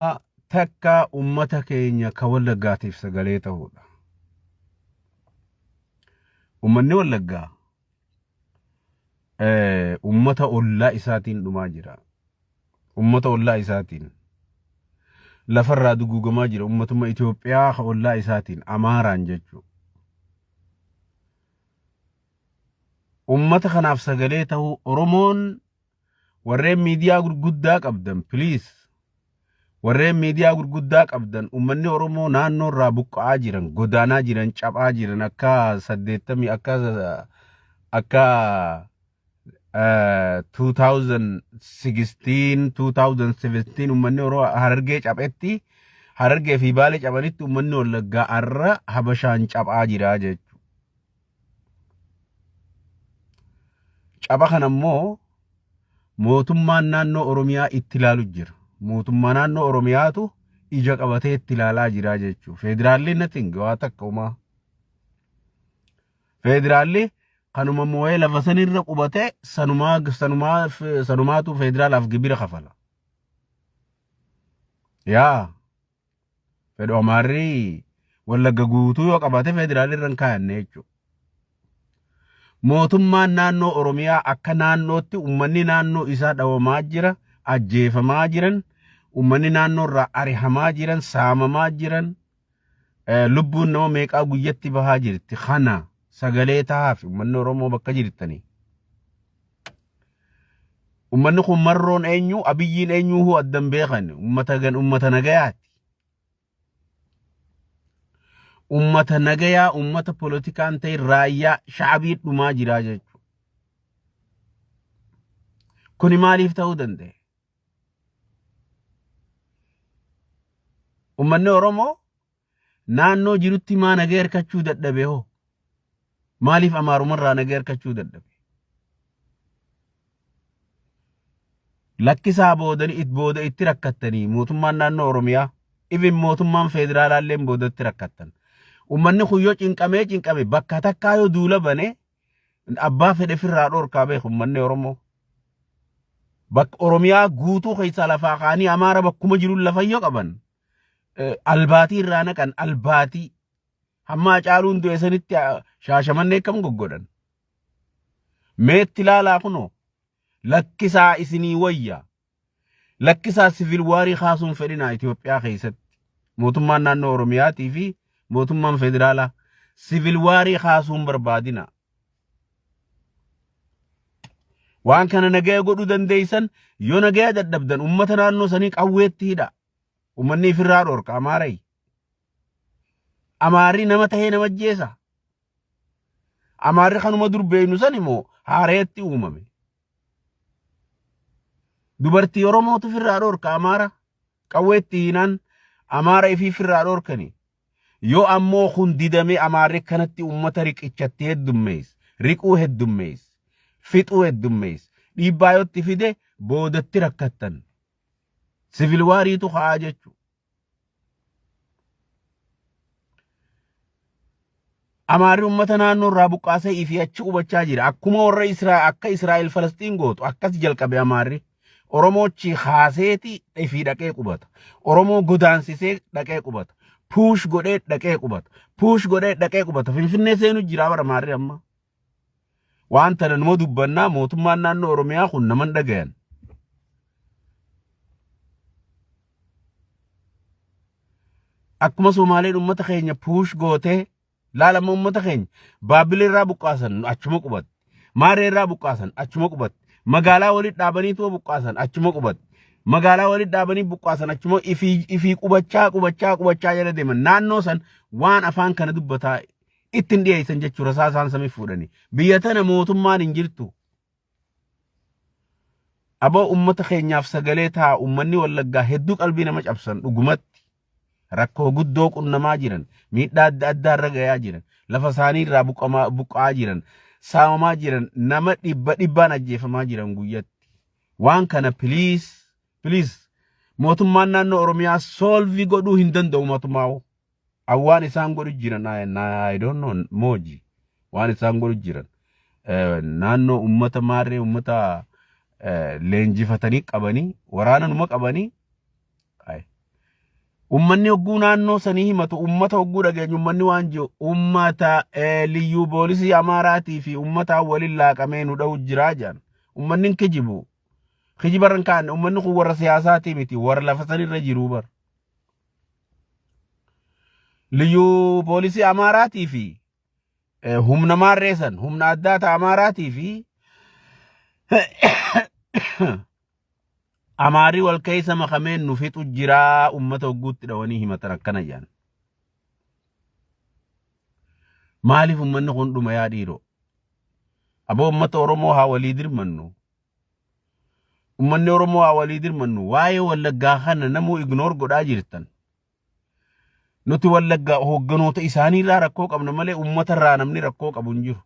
Takka ummata keenya ka Wallaggaatiif sagalee ta'uudha. Ummanni Wallaggaa ummata ollaa isaatiin dhumaa jira. Ummata ollaa isaatiin lafarraa duguugamaa jira. Ummatuma Itoophiyaa ka ollaa isaatiin Amaaraan jechuudha. Ummata kanaaf sagalee ta'uu Oromoon warreen miidiyaa gurguddaa qabdan please warreen miidiyaa gurguddaa qabdan ummanni Oromoo naannoo irraa buqqa'aa jiran godaanaa jiran caphaa jiran akka saddeettamii akka akka 2016 2017 ummanni Oromoo Harargee caphetti Harargee fi Baalee caphanitti ummanni Wallaggaa arra Habashaan caphaa jira jechuudha. Capha kana immoo mootummaan naannoo Oromiyaa itti ilaalu jira. Mootummaa naannoo Oromiyaatu ija qabatee itti ilaalaa jira jechuudha. Federaalli nothing waa takka homaa. Federaalli kanuma moo'ee lafa sanirra qubatee sanumaa sanumaa sanumaatu federaalaaf gibira kafala. Yaa Fedhu Amaarri Wallagga guutuu yoo qabaate federaalli irra hin kaayanne jechuudha. Mootummaan naannoo Oromiyaa akka naannootti uummanni naannoo isaa dhawamaa jira, ajjeefamaa jiran, uummanni naannoo irraa arihamaa jiran, saamamaa jiran, lubbuun nama meeqaa guyyatti bahaa jirti. Kana sagalee tahaaf uummanni Oromoo bakka jirtanii. Ummanni kun marroon eenyu abiyyiin eenyuuhuu addan beekan ummata gan ummata nagayaati. Ummata nagayaa ummata polotikaan ta'e raayyaa shaabii dhumaa jiraa jechuudha. Kuni maaliif ta'uu danda'e? Ummanni Oromoo naannoo jirutti maa nagaa hirkachuu dadhabe hoo? Maaliif Amaarumarraa nagaa hirkachuu dadhabe? Lakkisaa boodani it booda itti rakkattanii mootummaan naannoo Oromiyaa even mootummaan federaalaallee boodatti rakkattan. Uummanni kun yoo cinqamee cinqame bakka takkaa yoo duula bane abbaa fedhe firraa dhorkaa beeku uummanni Oromoo. Bakka Oromiyaa guutuu keessaa lafaa kaanii Amaara bakkuma jiruun lafa yoo qaban albaatii irraa naqan albaatii hamma Hacaaluun du'e sanitti Shaashamannee akkam goggodhan. Meetti ilaalaa kunoo lakkisaa isinii wayya. Lakkisaa sivil waarii kaasuun fedhinaa Itoophiyaa keessatti. Mootummaan naannoo Oromiyaatii fi mootummaan federaalaa sivil waarii kaasuun barbaadina. Waan kana nagaya godhuu dandeessan yoo nagaya dadhabdan uummata naannoo sanii qawweetti hidha. Uummanni ifirraa dhorka Amaarayi. Amaarri nama tahee nama ajjeesa. Amaarri kanuma dur beeknu san immoo haareetti uumame. Dubartii Oromootu ofirraa dhorka Amaara. Qawweetti hiinaan Amaara ifii ofirraa dhorkani. Yoo ammoo kun didamee Amaarri kanatti uummata riqichatti heddummeesse, riquu heddummeesse, fixuu heddummeesse, dhiibbaa yoo itti fide boodatti rakkattan. Sivil waariitu ka'aa jechuudha. Amaarri uummata naannoo irraa buqqaasee ifii achi qubachaa jira. Akkuma warra Israa'el akka Israa'el Falasxiin gootu akkas jalqabe Amaarri. Oromoochi kaaseeti ifii dhaqee qubata. Oromoo godaansisee dhaqee qubata. Puush godhee dhaqee qubata. Puush godhee dhaqee qubata. Finfinnee seenu jira bara Amaarri amma. Waan tana numa dubbannaa mootummaan naannoo Oromiyaa kun naman dhagayan. Akkuma Somaaleen uummata keenya puush gootee laalama uummata keenya Baabbilee irraa buqqaasan achuma qubatti. Maaree irraa buqqaasan achuma qubatti. Magaalaa walitti dhaabanii too buqqaasan achuma qubatti. Magaalaa walitti dhaabanii buqqaasan achuma ifii ifii qubachaa qubachaa qubachaa jala deeman. Naannoo san waan afaan kana dubbataa ittiin dhiyeessan jechuudha rasaasaan isaan samii fuudhanii. Biyya tana mootummaan hin jirtu. Aboo ummata keenyaaf sagalee ta'a ummanni Wallaggaa hedduu qalbii nama cabsan dhugumatti rakkoo guddoo qunnamaa jiran miidhaa adda addaa irra gayaa jiran lafa isaanii irraa buqqa'aa jiran saamamaa jiran nama dhibba dhibbaan ajjeefamaa jiran guyyatti waan kana please please mootummaan naannoo Oromiyaa soolvii godhuu hin danda'u matumaa'u. An waan isaan godhu jiran I don't know mooji waan isaan godhu jiran naannoo ummata maarree ummata leenjifatanii qabanii waraana numa qabanii. Ummanni hogguu naannoo sanii himatu ummata hogguu dhageenyu ummanni waan jiru ummata liyyuu poolisii Amaaraatii fi ummataan waliin laaqamee nu dha'u jiraa jedhan. Ummanni hin kijibu. Kijiba irra hin kaa'anne ummanni kun warra siyaasaatii miti warra lafa sanirra jiruu bara. Liyyuu poolisii Amaaraatii fi humna maarree san humna addaa ta Amaaraatii fi Amaarii wal keessa makameen nu fixu jiraa ummata hogguutti dhawanii himatan akkana jedhan. Maaliif ummanni kun dhuma yaa dhiiroo? Aboo ummata Oromoo haa walii dirmannu. Ummanni Oromoo haa walii dirmannu. Waa'ee Wallaggaa kana namuu ignoor godhaa jirtan. Nuti Wallaggaa hoogganoota isaaniirraa rakkoo qabna malee uummatarraa namni rakkoo qabu hin jiru.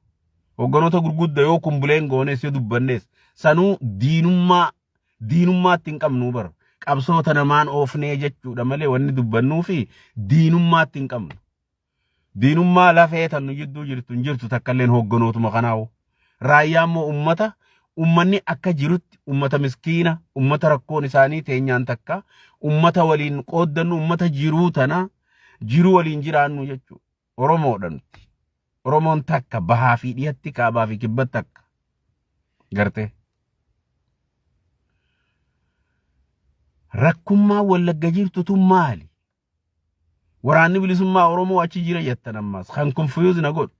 Hoogganoota gurgudda yoo kumbuleen goones yoo dubbannes sanuu diinummaa diinummaatti hin qabnu bara. Qabsoota namaan oofnee jechuudha malee wanni dubbannuu fi diinummaatti hin qabnu. Diinummaa lafee tan nu jidduu jirtu hin jirtu takkalleen hoogganootuma kanaa'u. Raayyaa immoo ummata ummanni akka jirutti ummata miskiina ummata rakkoon isaanii teenyaan takka ummata waliin qooddannu ummata jiruu tana jiruu waliin jiraannu jechuudha. Oromoodha nuti. Oromoon takka bahaa fi dhiyatti kaabaa fi kibbatti takka. Gartee. Rakkummaa Wallagga jirtu tun maali? Waraanni bilisummaa Oromoo achi jira jettan ammas kan confuse na godhu.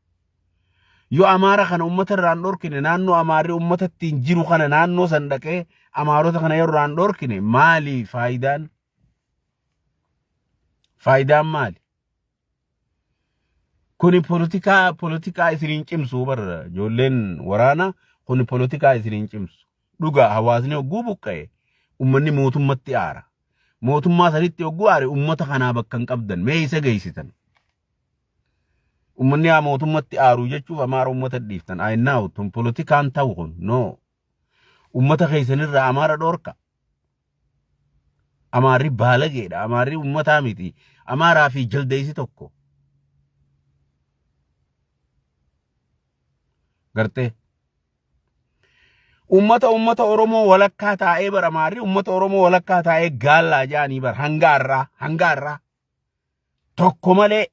Yoo Amaara kana uummata irraan dhorkine naannoo Amaarri uummata ittiin jiru kana naannoo san dhaqee Amaarota kana yoo irraan dhorkine maali faayidaan? Faayidaan maali? Kuni polotikaa polotikaa isiniin cimsu bar ijoolleen waraana kuni polotikaa isiniin cimsu. Dhugaa hawaasni hogguu buqqa'e uummanni mootummatti aara. Mootummaa sanitti hogguu aare uummata kanaa bakka hin qabdan mee isa geessitan. Uummanni haa mootummatti aaru jechuuf amaara uummata dhiiftan. I know tun polotikaan ta'u kun no. Uummata keessanirraa amaara dhorka. Amaarri baalageedha. Amaarri uummataa miti. Amaaraa fi jaldeessi tokko. Gartee. Uummata uummata Oromoo walakkaa taa'ee bara Amaarri uummata Oromoo walakkaa taa'ee gaallaa jaanii bara hanga har'aa hanga har'aa. Tokko malee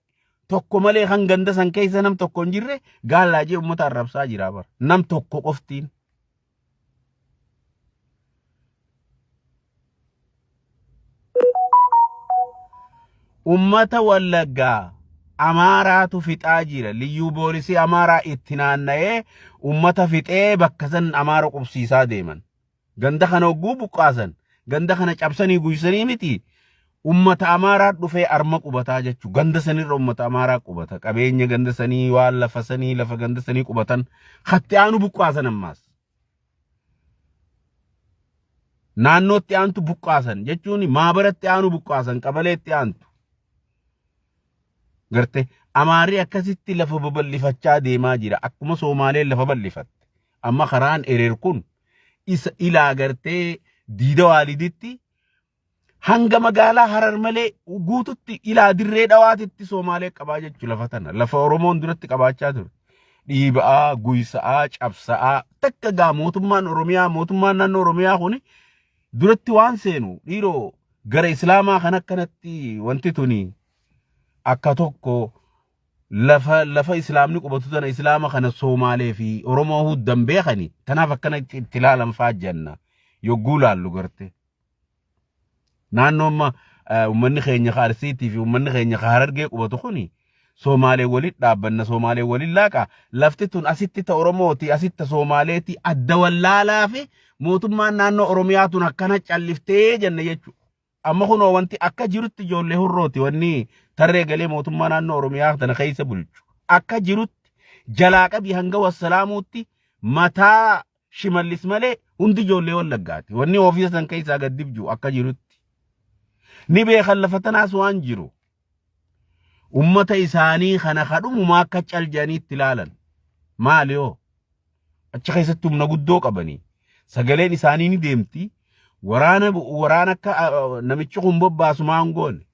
tokko malee kan ganda san keessa nam tokko hin jirre gaallaa jee uummata arrabsaa jira bara. Nam tokko qoftiin. Ummata Wallaggaa Amaaraatu fixaa jira. Liyyuu boolisii Amaaraa itti naanna'ee ummata fixee bakka san Amaara qubsiisaa deeman. Ganda kana hogguu buqqaasan, ganda kana cabsanii guysanii miti. Ummata Amaaraa dhufee arma qubataa jechuudha. Ganda sanirra ummata Amaaraa qubata. Qabeenya ganda sanii, waan lafa sanii, lafa ganda sanii qubatan. Katti aanu buqqaasan ammaas. Naannootti aantu buqqaasan jechuun maabaratti aanu buqqaasan qabaleetti aantu. Garte Amaarri akkasitti lafa babal'ifachaa deemaa jira. Akkuma Soomaaleen lafa bal'ifatte. Amma karaan ereer kun isa ilaa gartee diida waaliditti hanga magaalaa Harar malee guututti ilaa dirree dhawaatitti Soomaalee qabaa jechuudha lafa tana. Lafa Oromoon duratti qabaachaa ture. Dhiiba'aa, guysa'aa, cabsa'aa takka gaa mootummaan Oromiyaa mootummaan naannoo Oromiyaa kuni duratti waan seenu dhiiroo gara Islaamaa kan akkanatti wanti tuni akka tokko lafa lafa Islaamni qubatu tana Islaama kana Soomaalee fi Oromoo huddan beekani tanaaf akkana itti ilaalan faa jenna yogguu laallu garte. Naannoo amma uummanni keenya ka Arsiitii fi uummanni keenya ka Harargee qubatu kuni Soomaalee waliin dhaabbanna Soomaalee waliin laaqa lafti tun asitti ta Oromooti asitti ta Soomaaleeti adda wallaalaa fi mootummaan naannoo Oromiyaa tun akkana calliftee jenna jechuudha. Amma kunoo wanti akka jirutti ijoollee hurrooti wanni tarree galee mootummaa naannoo Oromiyaa tana keessa bulchu. Akka jirutti jalaa qabii hanga wassalaamuutti mataa Shimallis malee hundi ijoollee Wallaggaati. Wanni ofiisa san keessaa gad dibju akka jirutti. Ni beekan lafa tanaas waan jiru. Ummata isaanii kana kadhumumaa akka cal jedhanii itti ilaalan. Maali hoo? Achi keessatti humna guddoo qabanii. Sagaleen isaanii ni deemti. Waraana waraana akka namichi kun bobbaasu maan goone.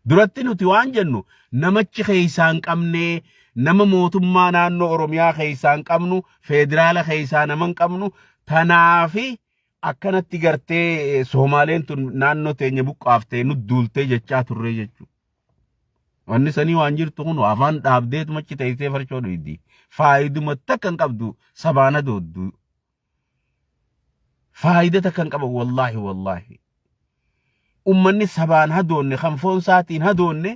Duratti nuti waan jennu namachi keessaa hin qabne nama mootummaa naannoo Oromiyaa keessaa hin qabnu federaala keessaa nama hin qabnu tanaafi Akkanatti gartee Soomaaleen tun naannoo teenya buqqaaftee nu duultee jechaa turre jechuudha. Wanni sanii waan jirtu kun afaan dhaabdeetuma achi teessee farcoo dhuydi. Faayiduma takka hin qabdu sabaana dooddu. Faayida takka hin qaban wallaahi wallaahi. Ummanni sabaan hadoonne kan foon isaatiin hadoonne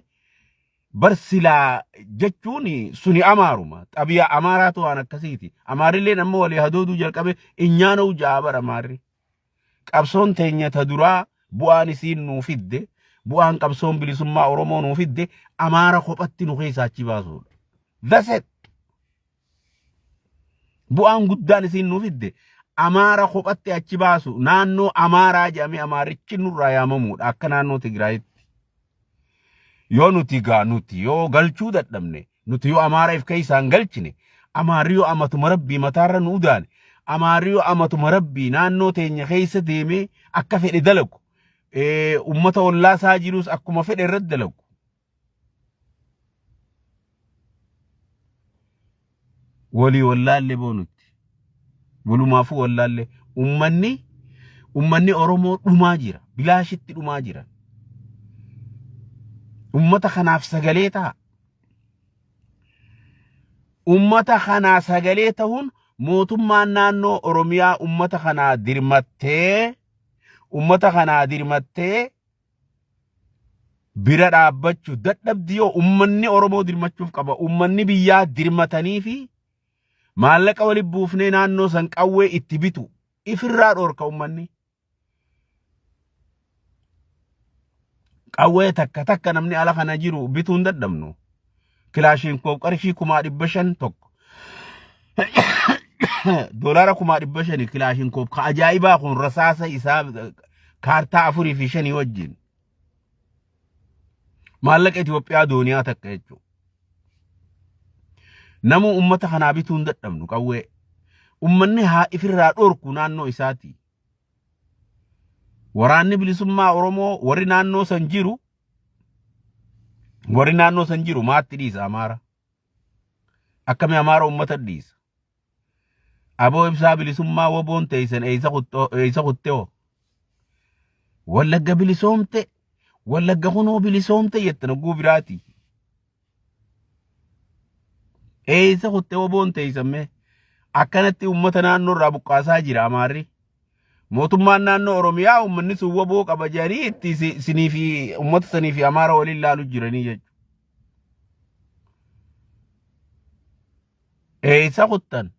bar silaa jechuun suni amaaruma. Xabiyaa amaaraatu waan akkasiiti. Amaarilleen amma walii hadooduu jalqabe inyaana'u ja'a bar amaarri. Qabsoon teenya ta duraa bu'aan isiin nuu fidde bu'aan qabsoon bilisummaa Oromoo nuu fidde amaara kophatti nu keessaa achi baasuudha. That's it. Bu'aan guddaan isiin nuu fidde amaara kophatti achi baasu naannoo amaaraa jedhamee amaarichi nurraa yaamamuudha akka naannoo Tigraayitti. Yoo nuti gaa nuti yoo galchuu dadhabne nuti yoo amaara if keessaan galchine amaarri yoo amatuma rabbii mataarra nu udaane amaarri yoo amatuma rabbii naannoo teenya keessa deemee akka fedhe dalagu ummata ollaa isaa jirus akkuma fedhe irratti dalagu. Walii wallaalle boonutti. Walumaafuu wallaalle ummanni Oromoo dhumaa jira. Bilaashitti dhumaa jira. Ummata kanaaf sagalee ta'a. Ummata kanaa sagalee ta'uun mootummaan naannoo Oromiyaa ummata kanaa dirmattee bira dhaabbachuu dadhabdi yoo ummanni Oromoo dirmachuuf qaba. Ummanni biyyaa dirmatanii fi maallaqa walitti buufnee naannoo san qawwee itti bitu ifirraa dhoorka ummanni. Qawwee takka takka namni ala kana jiru bituu hin dadhabnu. Kilaashinkoof qarshii 500,000 tokko. Doolaara 500,000 kilaashinkoof ka ajaa'ibaa kun rasaasa isaa kaartaa afurii fi shanii wajjin. Maallaqa Itoophiyaa dooniyaa takka jechuudha. Namuu ummata kanaa bituu hin dadhabnu qawwee. Ummanni haa ifirraa dhorku naannoo isaatii. Waraanni bilisummaa Oromoo warri naannoo san jiru warri naannoo san jiru maatti dhiisa Amaara. Akkami Amaara ummata dhiisa. Aboo ibsaa bilisummaa woboon teessan eessa kuttee hoo? Wallagga bilisoomte Wallagga kunoo bilisoomte jettan oguu biraati. Eessa kuttee woboon teessan mee? Akkanatti ummata naannoo irraa buqqaasaa jira Amaarri. Mootummaan naannoo Oromiyaa uummanni sun woboo qaba jedhanii itti isinii fi uummata sanii fi Amaara waliin laalu jiranii jechuudha. Eessa kuttan?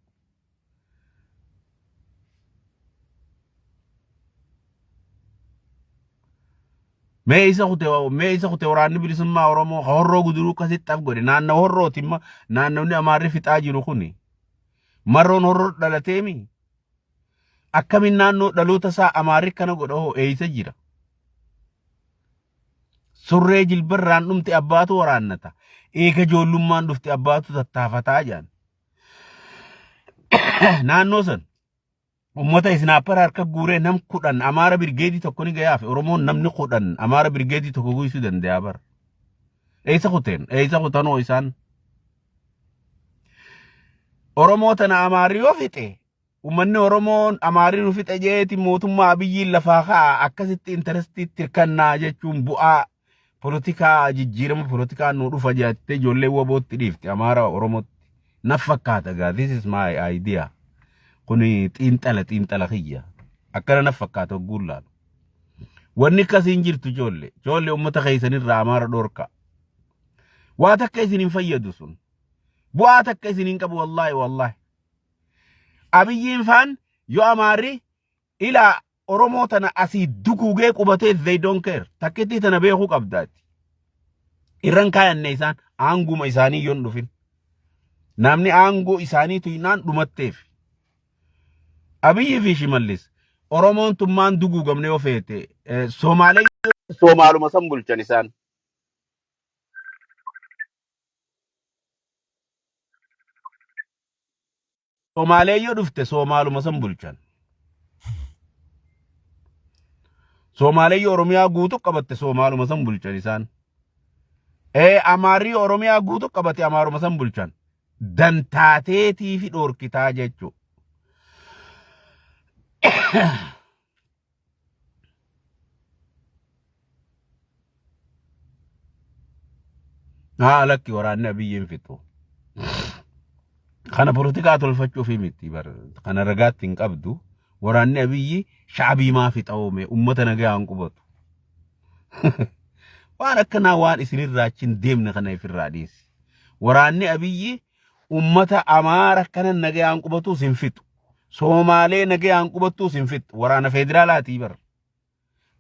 Mee isa kute mee isa kute waraanni bilisummaa Oromoo ka horroo guduruu akkasitti af godhe naannoo horrooti imma naannonni Amaarri fixaa jiru kuni. Marroon horroo dhalateemi. Akkamiin naannoo dhaloota isaa Amaarri kana godha hoo eessa jira? Surree jilbarraan dhumte abbaatu waraannata. Eega ijoollummaan dhufte abbaatu tattaafataa jedhan. Naannoo san uummata isnaappara harka guuree nam 10 Amaara birgeedii tokko ni gayaaf Oromoon namni 10 Amaara birgeedii tokko guysuu danda'a bara. Eessa kuteen? Eessa kutanoo isaan? Oromoo tana Amaarri yoo fixe Uummanni Oromoo Amaarri nu fixe jeeti mootummaa Abiyyiin lafaa ka'a akkasitti intarestiitti hirkannaa jechuun bu'aa polotikaa jijjiirama polotikaa nu dhufa jettee ijoollee wabootti dhiifti Amaara Oromootti. Naf fakkaata gaa this is my idea. Kuni xiinxala xiinxala kiyya. Akkana naf fakkaata hogguun laalu. Wanni akkasii hin jirtu ijoollee. Ijoollee uummata keessanirraa Amaara dhorka. Waa takka isin hin fayyadu sun. Bu'aa takka isin hin qabu wallaahi wallaahi. Abiyyiin faan yoo Amaarri ilaa Oromoo tana asii duguugee qubatee they don't care. Takkittii tana beekuu qabdaati. Irran kaayanne isaan aanguma isaanii yoon dhufin. Namni aangoo isaanii tuynaan dhumatteef. Abiyyi fi Shimallis Oromoon tummaan duguugamne yoo feete Somaalee Somaaluma san bulchan isaan. Somaalee yoo dhufte Soomaaluma san bulchan. Somaalee yoo Oromiyaa guutuu qabatte Soomaaluma san bulchan isaan. Ee Amaarri yoo Oromiyaa guutuu qabate Amaaruma san bulchan. Dantaateetii fi dhoorkitaa jechuudha. Haa lakki waraanni Abiyyi hin fixu. Kana polotikaa tolfachuufi miti bar kana ragaatti hin qabdu. Waraanni Abiyyi shaabii maa fixa oome ummata nagaa hin qubatu. Waan akkanaa waan isinirraa achi hin deemne kana ifirraa dhiisi. Waraanni Abiyyi ummata Amaara kana nagayaan qubatus hin fixu. Soomaalee nagayaan qubattus hin fixu. Waraana federaalaatii bar.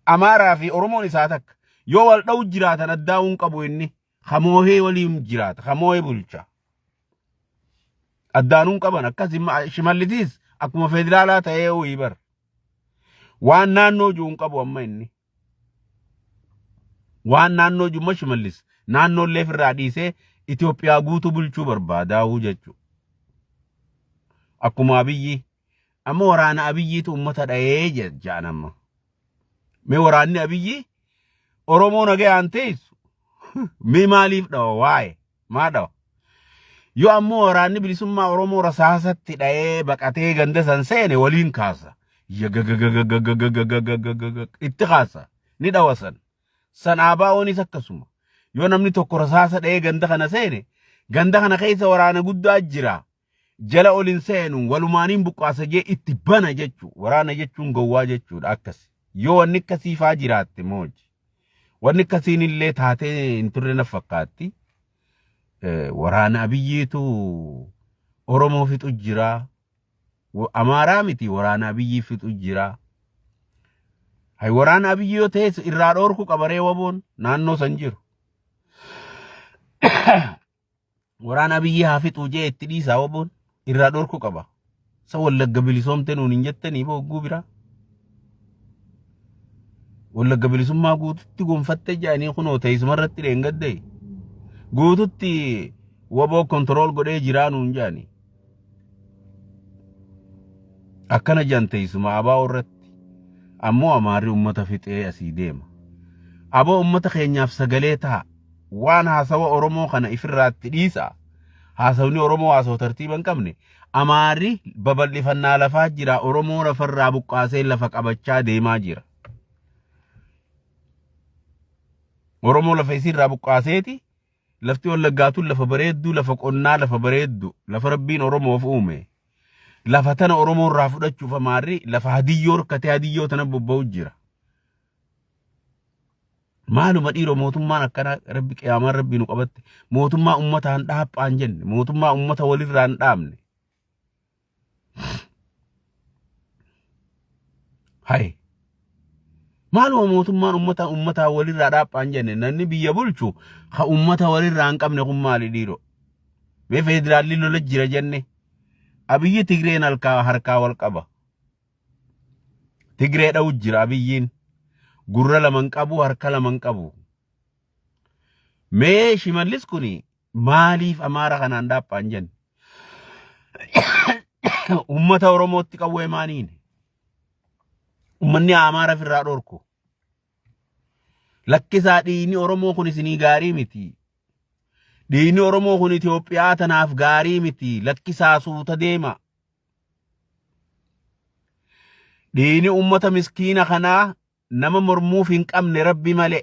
Amaaraa fi Oromoon isaa takka. Yoo wal dha'u jiraatan addaa'uu hin qabu inni. Kamoohee waliin jiraata. Kamoohee bulcha. Addaanuu hin qaban. Akkas Shimallitiis akkuma federaalaa ta'ee ho'ii bar. Waan naannoo jiru hin qabu amma inni. Waan naannoo jiru Shimallis naannoollee ofirraa dhiisee Itoophiyaa guutuu bulchuu barbaadaa'uu jechuudha. Akkuma Abiyyi amma waraana Abiyyiitu uummata dha'ee jedhan amma. Mee waraanni Abiyyi Oromoo nagayaan teessu mee maaliif dhawa waa'ee maa dhawa? Yoo ammoo waraanni bilisummaa Oromoo rasaasatti dha'ee baqatee ganda san seene waliin kaasa. Yagagagagagagagagagagag itti kaasa. Ni dhawa san. San ABOnis akkasuma. Yoo namni tokko rasaasa dha'ee ganda kana seene ganda kana keessa waraana guddaa jira. Jala ol hin seenu walumaaniin buqqaasa jee itti bana jechuu. Waraana jechuun gowwaa jechuudha akkasi. Yoo wanni akkasii faa jiraatte mooji. Wanni akkasiin illee taatee hin turre na fakkaatti. Waraana Abiyyiitu Oromoo fixu jira. Amaaraa miti waraana Abiyyii fixu jira. Hay waraana Abiyyii yoo ta'es irraa dhoorku qabaree waboon naannoo san jiru. Waraana Abiyyii haa fixuu jee itti dhiisaa waboon irraa dhorku qaba. Sa Wallagga bilisoomte nuun hin jettanii bogguu biraa. Wallagga bilisummaa guututti gonfatte jedhanii kunoo teessuma irratti dheengadde guututti waboo kontirool godhee jiraa nuun jedhanii. Akkana jedhan teessuma abaa'oo irratti. Ammoo Amaarri uummata fixee asii deema. Aboo uummata keenyaaf sagalee ta'a. Waan haasawa Oromoo kana ifirraatti dhiisa. Haasawni Oromoo haasawa tartiiba hin qabne. Amaarri babal'ifannaa lafaa jira. Oromoo lafarraa buqqaasee lafa qabachaa deemaa jira. Oromoo lafa isiirraa buqqaaseeti Lafti Wallaggaa tun lafa bareedduu, lafa qonnaa, lafa bareeddu, lafa Rabbiin Oromoof uume. Lafa tana Oromoo irraa fudhachuuf Amaarri lafa hadiyyoo hirkatee hadiyyoo tana bobba'u jira. Maaluma dhiiroo mootummaan akkanaa Rabbi qiyaamaan Rabbi nu qabatte mootummaa ummataan dhaaphaan jenne mootummaa ummata walirraa hin dhaabne. Hay. Maaluma mootummaan ummata ummataa walirraa dhaaphaan jenne namni biyya bulchu ka ummata walirraa hin qabne kun maali dhiiroo? Mee federaalli lola jira jenne. Abiyyi Tigreen harkaa harkaa wal qaba. Tigree dha'u jira Abiyyiin. Gurra lama hin qabu harka lama hin qabu. Mee Shimallis kuni maaliif Amaara kanaan dhaaphaan jenne? Ummata Oromootti qawwee maaniin? Ummanni Amaara ofirraa dhorku. Lakkisaa dhiigni Oromoo kun isinii gaarii miti. Dhiigni Oromoo kun Itoophiyaa tanaaf gaarii miti. Lakkisaa suuta deema. Dhiigni ummata miskiina kanaa nama mormuuf hin qabne rabbi malee.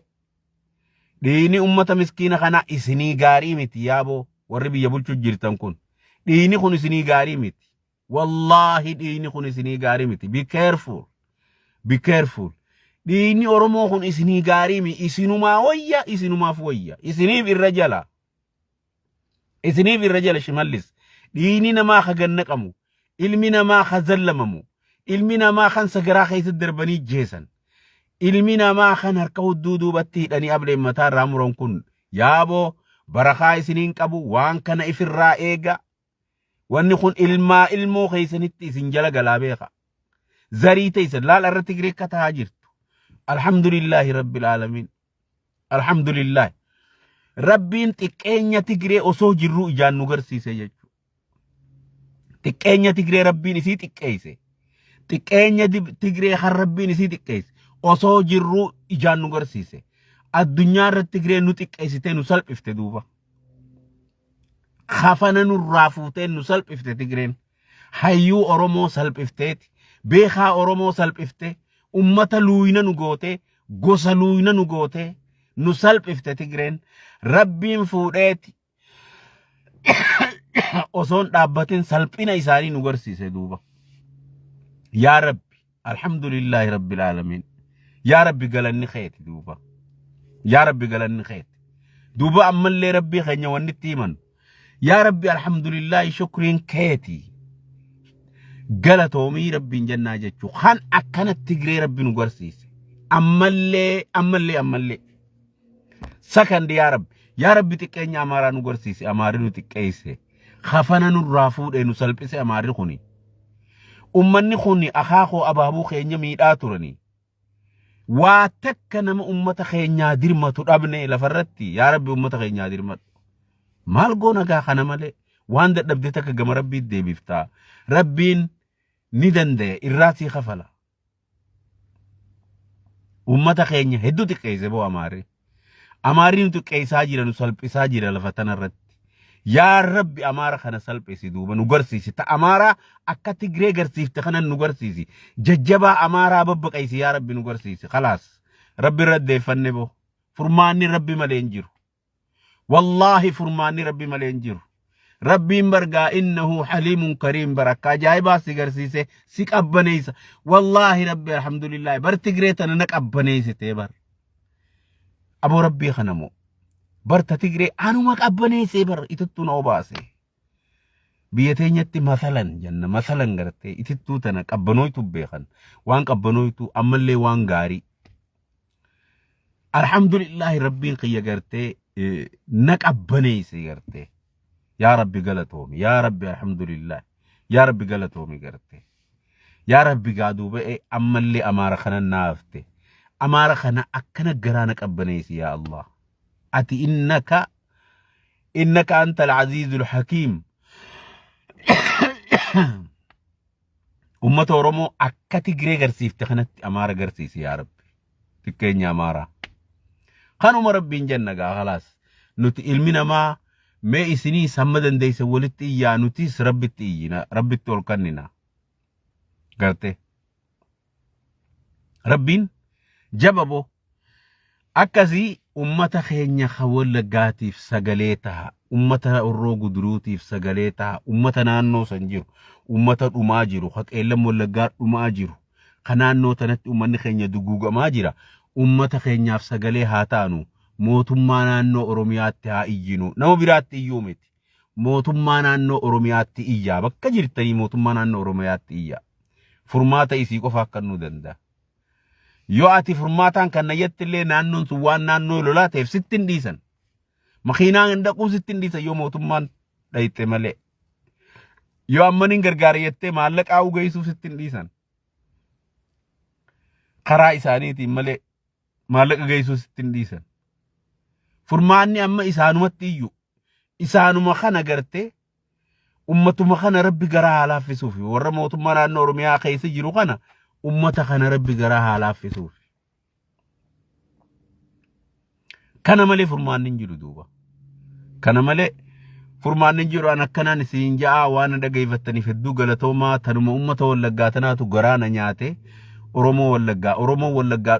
Dhiigni ummata miskiina kanaa isinii gaarii miti yaaboo warri biyya bulchuu jirtan kun. Dhiigni kun isinii gaarii miti. Wallaahi dhiigni kun isinii gaarii miti. Be careful. Be careful. Dhiigni Oromoo kun isinii gaarii miti. Isinumaa wayya isinumaaf wayya. Isiniif irra jala. Isiniif irra jala Shimallis. Dhiigni namaa ka gannaqamu. Ilmi namaa ka zallamamu. Ilmi namaa kan sagaraa keessatti darbanii jeesan. Ilmi namaa kan harka hudduu duubatti hidhanii ableen mataa irraa muran kun yaaboo barakaa isiniin qabu waan kana ifirraa eega. Wanni kun ilmaa ilmoo keessanitti isin jala galaa beeka. Zarii teessan laal irra Tigree akka tahaa jirtu. Alhamdulillaahi Rabbil Aalamiin. Alhamdulillaahi. Rabbiin xiqqeenya Tigree osoo jirruu ijaan nu garsiise jechuudha. Xiqqeenya Tigree Rabbiin isii xiqqeesse. Xiqqeenya Tigree kan Rabbiin isii xiqqeesse osoo jirruu ijaan nu garsiise. Addunyaa irratti Tigree nu xiqqeessitee nu salphifte duuba. Kafana nurraa fuutee nu salphifte Tigreen. Hayyuu Oromoo salphifteeti. Beekaa Oromoo salphifte. Ummata luuyna nu gootee. Gosa luuyna nu gootee. Nu salphifte Tigreen. Rabbiin fuudheeti osoon dhaabbatin salphina isaanii nu garsiise duuba. Yaa Rabbi, alhamdulillaahi Rabbil aalamiin. Yaa Rabbi galanni keeti duuba. Yaa Rabbi galanni keeti. Duuba ammallee Rabbii keenya wanni itti himan. Yaa Rabbi alhamdulillaahi shukriin keeti. Galatoomii Rabbiin jennaa jechuu. Kan akkana Tigree Rabbi nu garsiise. Ammallee ammallee ammallee. Sakandi yaa Rabbi. Yaa Rabbi xiqqeenya Amaaraa nu garsiise. Amaarri nu xiqqeesse. Kafana nurraa fuudhee nu salphise Amaarri kuni. Ummanni kuni akaakoo abaabuu keenya miidhaa turanii. Waa takka nama ummata keenyaa dirmatu dhabne lafarratti yaa Rabbi ummata keenyaa dirmadhu. Maal goona gaa kana malee waan dadhabde takka gama Rabbiitti deebiftaa. Rabbiin ni danda'e irraa sii kafala. Ummata keenya hedduu xiqqeesse boo Amaarri. Amaarri nu xiqqeessaa jira nu salphisaa jira lafa tanarratti. Yaa Rabbi Amaara kana salphisi duuba nu garsiisi. Ta Amaaraa akka Tigree garsiifte kana nu garsiisi. Jajjabaa Amaaraa babbaqaysi yaa Rabbi nu garsiisi. Khalaas. Rabbi irra deeffanne boo. Furmaanni Rabbi malee hin jiru. Wallaahi furmaanni Rabbi malee hin jiru. Rabbiin bargaa innahu haliimun kariim bar akka ajaa'ibaa si garsiise si qabbaneessa. Wallaahi Rabbi alhamdulillaahi bar Tigree tana na qabbaneessite bar. Aboo Rabbii kana moo bar ta Tigree anuma qabbaneessee bar itittuu na obaase. Biyya teenyatti masalan jenna masalan gartee itittuu tana qabbanooytu beekan waan qabbanooytu ammallee waan gaarii. Alhamdulillaahi Rabbiin kiyya gartee na qabbaneesse gartee. Yaa Rabbi galatoomi. Yaa Rabbi alhamdulillaahi. Yaa Rabbi galatoomi gartee. Yaa Rabbi gaa duuba ammallee amaara kana naafte. Amaara kana akkana garaa na qabbaneessi yaa Allah. Ati innaka innaka anta al-aziizul hakiim. Ummata Oromoo akka Tigree garsiifte kanatti Amaara garsiisi yaa Rabbi. Xiqqeenya Amaaraa. Kanuma Rabbiin jenna gaa kalaas. Nuti ilmi namaa mee isiniis hamma dandeesse walitti iyyaa nutis Rabbitti iyyina Rabbitti ol kannina. Gartee. Rabbiin jaba boo. Akkasii ummata keenya ka Wallaggaatiif sagalee taha, ummata Horroo Guduruutiif sagalee taha, ummata naannoo san jiru, ummata dhumaa jiru, ka Qeellam Wallaggaa dhumaa jiru, ka naannoo tanatti ummanni keenya duguugamaa jira, ummata keenyaaf sagalee haa taanu, mootummaa naannoo Oromiyaatti haa iyyinu, nama biraatti iyyuu miti. Mootummaa naannoo Oromiyaatti iyyaa, bakka jirtanii mootummaa naannoo Oromiyaatti iyyaa. Furmaata isii qofa akka nu danda'a. Yoo ati furmaataan kan nayyatti illee naannoon sun waan naannoo lolaa ta'eef sitti hin dhiisan. Makiinaan hin dhaquu sitti hin dhiisan yoo mootummaan dhayxe malee. Yoo amman hin gargaara jettee maallaqaa geessuuf sitti hin dhiisan. Karaa isaaniitiin malee maallaqa geessuu sitti hin dhiisan. Furmaanni amma isaanumatti iyyuu isaanuma kana gartee Ummatuma kana rabbi garaa haa laaffisuuf warra mootummaa naannoo Oromiyaa keessa jiru kana ummata kana rabbi garaa haa laaffisuuf. Kana malee furmaanni hin jiru duuba. Kana malee furmaanni hin jiru an akkanaan isin ja'aa waan na dhageeffattaniif hedduu galatoomaa tanuma ummata wallaggaa tanaatu garaa na nyaate Oromoo wallaggaa Oromoo wallaggaa.